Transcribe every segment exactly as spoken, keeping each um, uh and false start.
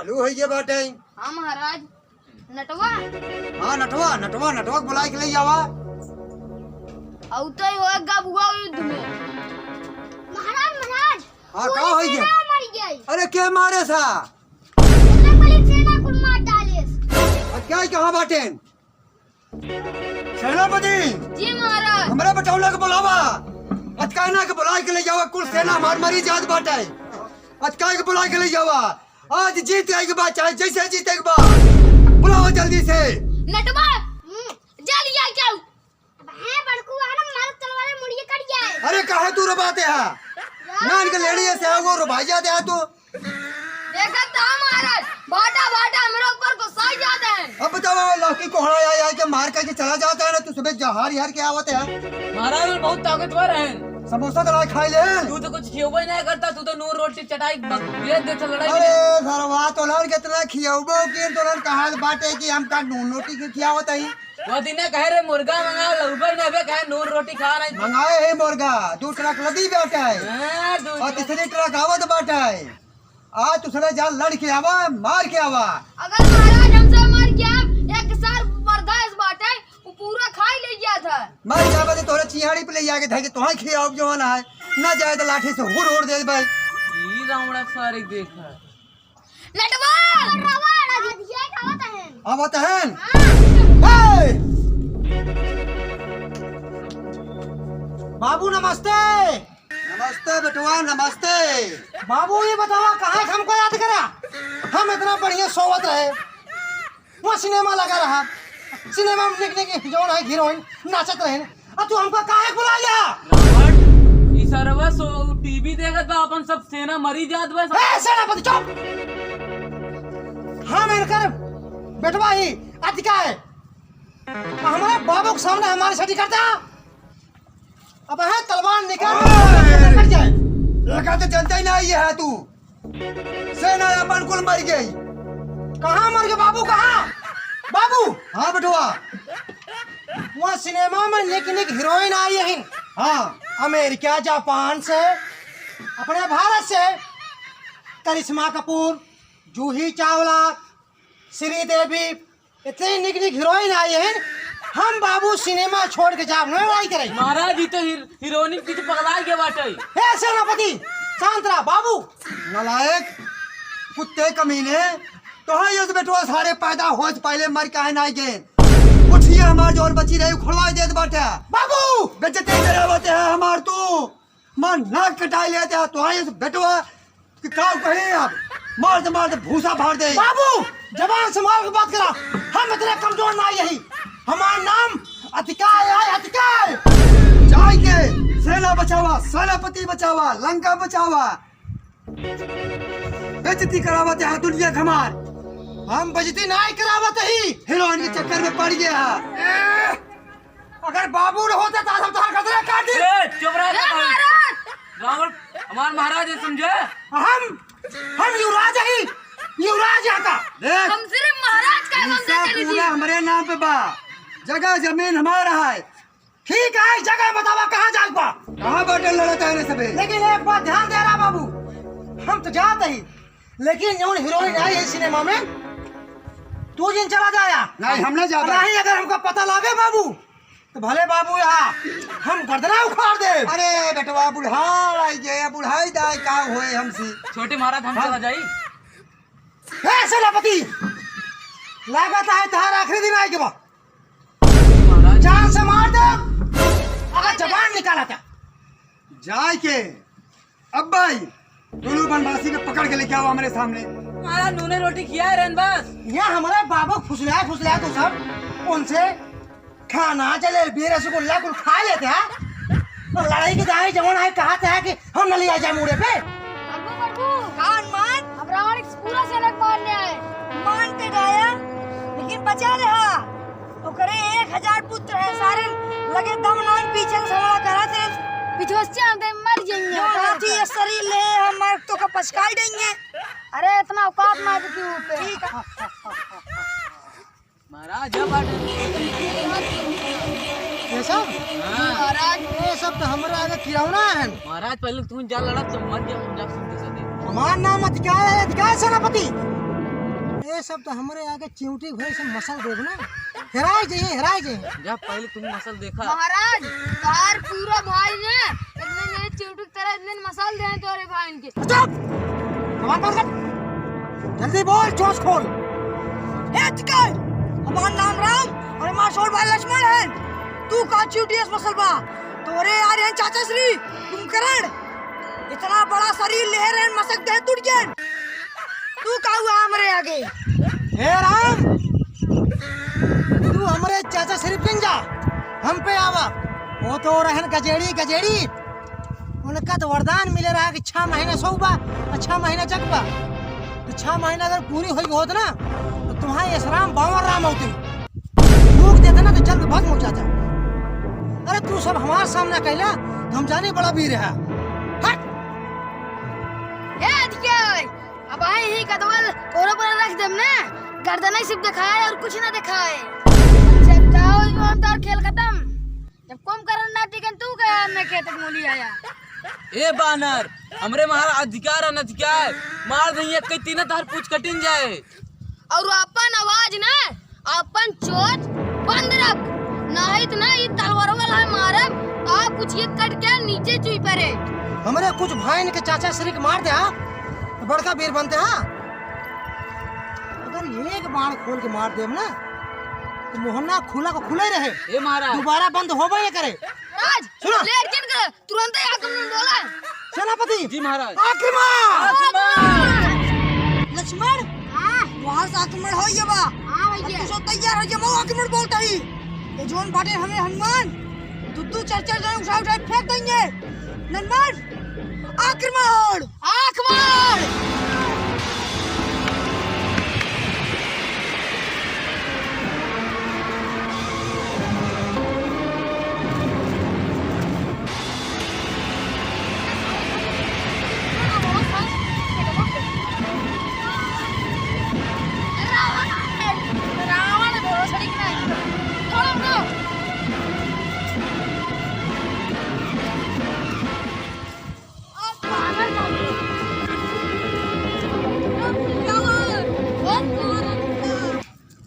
चालू होइ गए बाटे। हाँ महाराज। नटवा। हाँ, नटवा, नटवा, नटवा के बुलाइ के लइ आवा। अउतै होए गबुआ युद्ध में। महाराज, महाराज, हाँ, का पूरी होइ गया? सेना मर गई। अरे, के मारे सा? बजरंगबली सेना कुल मार डाले। अब क्या ही कहाँ बाटेन? सेनापति! जी महाराज। हमरे बटौला के बुलावा। अतकाना के बुलाइ के लइ आवा, कुल सेना हमार मरी जात बाटे। अतकाई के बुलाइ के लइ आवा। आज जीत आइ के बा, चाहे जैसे जीत आइ के बा। बुलावा जल्दी से। नटवा, हम्म, जल्दी आ जाओ। अब है बड़कू, आ ना, मारो तलवार मुड़िए कट जाए। अरे, काहे तू रोबाते है? यार। नान के लेड़िए से वो रोबाई जाते है तू। देखत तो महाराज, भाटा भाटा हमरे ऊपर गुस्साई जाते हैं। अब बतावा, लौकी कोहड़ा आइ, आइ के मार करके चला जाता है ना, तू सुबह जहार यार के आवत है। महाराज, वो बहुत ताकतवर हैं। समोसा तो लाइ खाइ ले। तू तो कुछ खियोबे नहीं करता, तू तो नून रोटी चटाई बस भेज देता लड़ाई अरे में। सरवा, तोलन कितना खियोबो कि तोलन कहाल बाटे कि हमका नून रोटी के खियावत है। वो दिने कहे रे मुर्गा मंगा, लउबे नहीं बे, कहे नून रोटी खा नहीं। मंगाए है मुर्गा, दू ट्रक लदी बाटे। हाँ, दू और ट्रक। तीसरी ट्रक आवत बाटे। आज तुसरे जान लड़ के आवा, मार के आवा। अगर महाराज हमसे मार के आव, एक सार बर्दाश्त बाटे, वो पूरा खाई ले गया था। मर जाबे तो तोहरे चिहाड़ी पे ले जाके धर के तोहाई खियाओ जो ना है। ना जाए तो लाठी से हुड़ हुड़ दे भाई। ई रावणा सारे देखा। नटवा! रावण, ये आवत है। आवत है? हाँ। ए! बाबू नमस्ते। नमस्ते बेटवा, नमस्ते। बाबू, ये बतावा, कहाँ से हमको याद करा? हम इतना बढ़िया सोवत रहे, वो सिनेमा लगा रहा, सिनेमा में निक निक जौन है हीरोइन नाचत रहे, और तू हमको काहे बुला लिया? रावण, ई सरवा सो टीवी देखत बा, अपन सब सेना मरी जात बा, सब। ए, सेनापति, चुप! हम इनकर बेटवा ही अधिका है, हमारे बाबू के सामने हमारे सेटी करता। अब है तलवार निकाल, ओए! कट जाए। लगा तो जनता ही ना आई है तू। सेना अपन कुल मर गई। कहाँ मर गए बाबू, कहाँ? बाबू! हाँ बेटवा। वहाँ सिनेमा में निक निक हीरोइन आई है। हाँ। अमेरिका, जापान से, अपने भारत से करिश्मा कपूर, जूही चावला, श्रीदेवी, इतनी निक निक हीरोइन आई है, हम बाबू सिनेमा छोड़ के जाब, नहीं लड़ाई करे। महाराज, ई तो हीर-, हीरोइन की तो पगलाई के बाटे। हे सेनापति, शांत रहा बाबू। नालायक, कुत्ते कमीने, तोहरे यस बेटवा सारे पैदा होए से पहले मर काहे ना गए? उठिए हमार जौन बची रही उखड़वा देत बाटे। बाबू! बेइज्जती करावत है हमार तू। मार नाक कटाई लेते हैं, तो आए इस बेटवा कि का कहे आप? मार दे, मार दे, भूसा फाड़ दे। बाबू, जबान संभाल के बात करा, हम इतने कमजोर ना यही। हमार नाम अतिकाय है, अतिकाय। जाए के सेना बचावा, सेनापति बचावा, लंका बचावा। बेइज्जती करावत है दुनिया के हमार। हम बेइज्जती नाहीं करावत ही। हीरोइन के चक्कर में पड़ गया है। ए, अगर बाबू न होते तो आज हम तोहार गर्दन काट दी। ए, चुप रह ए, महाराज। रावण हमार महाराज है, समझे? हम, हम युवराज ही, युवराज यहाँ का। देख, हम सिर्फ महाराज का, हम हिस्सा चली थी। पूरा हमरे नाम पे बा, जगह जमीन हमारा है। ठीक है, जगह बतावा, कहाँ जाए बा? कहाँ बाटे लड़त है रे सबे? लेकिन एक बात ध्यान दे रहा बाबू, हम तो जात ही, लेकिन जौन हीरोइन आई है सिनेमा में, तू जिन चला जाया। नहीं, हम ना जाबे। नहीं, अगर हमका पता लागे बाबू, तो भले बाबू यहाँ हम गर्दना उखाड़ दे। अरे बेटवा, बुढ़ाई गए, बुढ़ाई दाई का होए हमसे। छोटे महाराज, हम हाँ। चला जाई। हे सेनापति, लागत है तोहार आखिरी दिन आए के बा। महाराज। जान से मार दे, अगर जबान निकाला था। जाए के, अब भाई, दोनों बनवासी के पकड़ के लेके आओ हमारे सामने। हमारा नूने रोटी खिया रहन बस। यहाँ हमारे बाबू फुसलाए, फुसलाए तो सब, उनसे खाना, जलेबी, रसगुल्ला कुल खा लेते हैं। और लड़ाई के दाई जवान आए कहा था कि हम न लिया जाए मुड़े पे। प्रभु, प्रभु। का हनुमान? अब रावण के पूरा सेना के मारने आए। मान के गया, लेकिन बचा रहा। ओकरे एक हजार पुत्र है, सारे लगे दम नाम पीछे से हमला करा थे। पिछोस्या हम तो मर जाएंगे। जो हाथी ये शरीर ले, हम मार तो का पछकाई देंगे। अरे, इतना औकात ना है क्यों पे? ठीक है। महाराज, जब आ-, ये सब? हाँ। महाराज, ये सब तो हमरा आगे खिलौना है। महाराज, पहले तुम जा लड़ा, तो मर गया, हम जा सुनते सके। हमार नाम अधिकार है, अधिकार सेनापति। सब तो हमरे आगे चिउँटी घोड़े से मसल देब ना, हेराय जइहे, हेराय जइहे। जा पहले तुम मसल देखा। महाराज, तोहार पूरा भाई ने इतने मेरे चिउँटी की तरह इतने मसल दे हैं तोरे भाई के। चुप! जबान बंद कर। जल्दी बोल, चोंच खोल। ए, अधिकार! हमार नाम राम और हमार छोट भाई लक्ष्मण है। तू का चिउँटी अस मसल बा? तोरे यार हैं चाचा श्री कुंभकर्ण। इतना बड़ा शरीर लेहे रहन, मसक देह टूट गए। तू का हुआ हमरे आगे? हे राम, तू हमरे चाचा श्री पे जा, हम पे आवा। वो तो रहन गजेड़ी, गजेड़ी। उनका तो वरदान मिले रहा कि छह महीना सोबा और छह महीना जगबा। तो छह महीना अगर पूरी होई होत ना, तो तुम्हारे असराम बावन राम होते। फूँक देते ना तो जल के भस्म हो जाता। अरे तू सब हमार सामना कैला तो हम जाने बड़ा वीर है। हट! ए अधिकार, अब आए ही कदवल ओरो पर रख देम ना, गर्दन ही सिर्फ दिखाए और कुछ ना दिखाए। जब जाओ यो हम तोर खेल खत्म। जब कुंभकर्ण ना टिकन तू गया मैं खेत मूली आया। ए बानर, हमरे महाराज अधिकार अनधिकार मार दइए, कई तीन तहर पूछ कटिन जाए। और अपन आवाज ना, अपन चोंच बंद रख, नहीं तो ना ये तलवार वाला मारब, तो आप कुछ ये कट के नीचे चुई पड़े। हमरे कुछ भाईन के चाचा श्री के मार दे, हाँ? तो बड़का वीर बनते, हाँ? अगर एक बाण खोल के मार देब ना, तो मोहना खुला को खुले रहे। ए महाराज। दोबारा बंद होबे नहीं करे। महाराज, सुनो। लेट जिन कर, तुरंत ही आक्रमण बोला। सेनापति। जी महाराज। आक्रमण! आक्रमण! लक्ष्मण, हाँ। वहाँ से आक्रमण हो गया बा। हाँ भैया। तू सब तैयार हो जा, मैं आक्रमण बोलता ही। ये जोन बाटे हमें हनुमान, दू दू चार चार जन उठा उठा फेंक देंगे। नंबर आक्रमण! आक्रमण!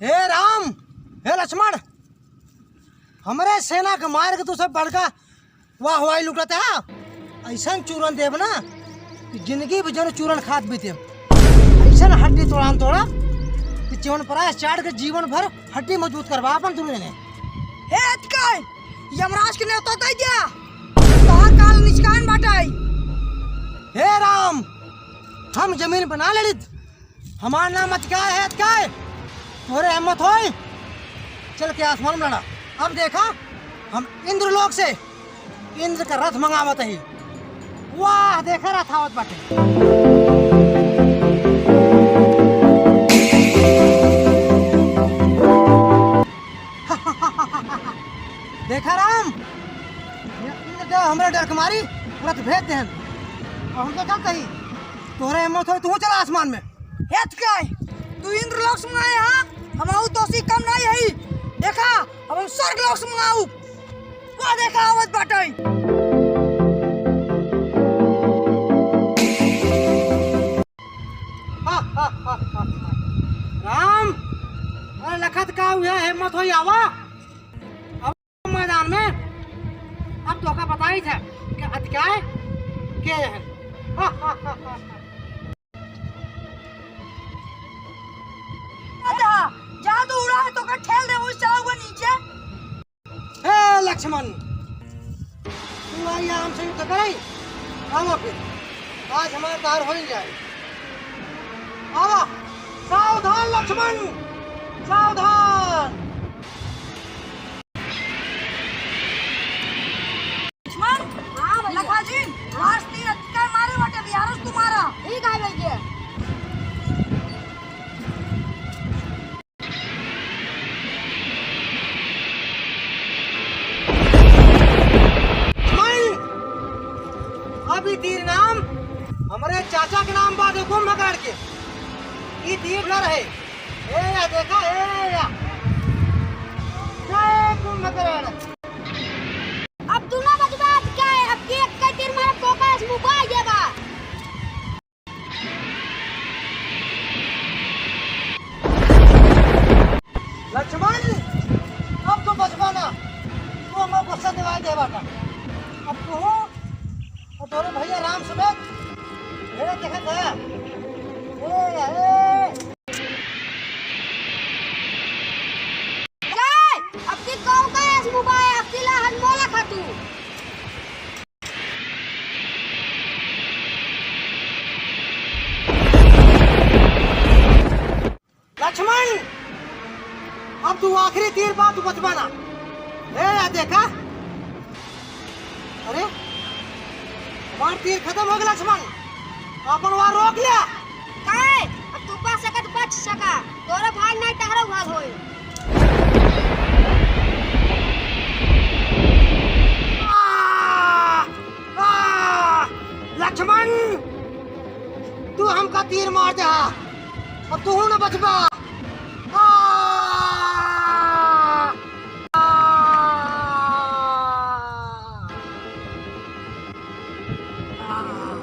हे राम, हे लक्ष्मण, हमरे सेना के मार के तू सब बड़का वाह वाह लुटत है। ऐसन चूरन देब ना कि जिंदगी भर जन चूरन खात बीते। ऐसन हड्डी तोड़ान तोड़ा कि च्यवनप्राश चाट के जीवन भर हड्डी मजबूत करबा अपन दुनिया ने। हे अतकाय, यमराज के नेवता दे दिया। तोहार काल निष्कान बाटाई। हे राम, हम जमीन बना लेलित। हमार नाम अतकाय है, अतकाय। तोहरे हिम्मत होई, चल के आसमान में लड़ा। अब देखा, हम इंद्रलोक से इंद्र का रथ मंगावत ही। वाह, देखा रथ आवत बाटे। देखा राम, ये इंद्रदेव हमरे डर के मारी रथ भेज देहन। और हमसे का कही, तोहरे हिम्मत होई, तू चला आसमान में। हे अतकाय, तू इंद्रलोक से मंगाए हा, हम आऊ तोसी कम नहीं है। देखा, अब हम स्वर्गलोक से मंगाऊ। वो देखा, आवत बाटे। राम, अरे लखत का हुआ, हिम्मत होई, आवा। मैदान में। अब तोका बताई था कि अतकाय के है। अच्छा, जा तू उड़ा है, तोका ठेल दे, उस चला हुआ नीचे। हे लक्ष्मण, तू आई हमसे युद्ध करे? आवा फिर, आज हमारा तार हो ही जाए। आवा, सावधान लक्ष्मण, सावधान। लखन, हाँ भैया। लखा जी, आज तीन अटका मारे बाटे, बिहारस तुम्हारा। ठीक है भैया। लक्ष्मण, अब ई तीर नाम हमरे चाचा के नाम बा, देखो कुंभकर्ण के। ई तीर न रहे। ए या देखा, ए या। जय कुंभकर्ण। अब तू ना बचबा, अब क्या है? अब के एक तीर मारब, कोका मुबा ये बा। ए बाटा, अब तू हो, और तोरे भैया राम समेत मेरे देखत है। ए, ए। जय, अब की कौ का ऐस मुबाए, अब की ला हन मोला खा तू। लक्ष्मण, अब तू आखिरी तीर बा, तू बचबा ना। ए, या देखा, अरे, हमार तीर खतम हो गया लक्ष्मण, अपन वार रोक लिया। काहे? अब तू बच सकत बच सका, तोरे भाग नहीं तहरो भाग होई। आ! आ! लक्ष्मण, तू हमका तीर मार दे हा, अब तू न बचबा। आ! आ! आ!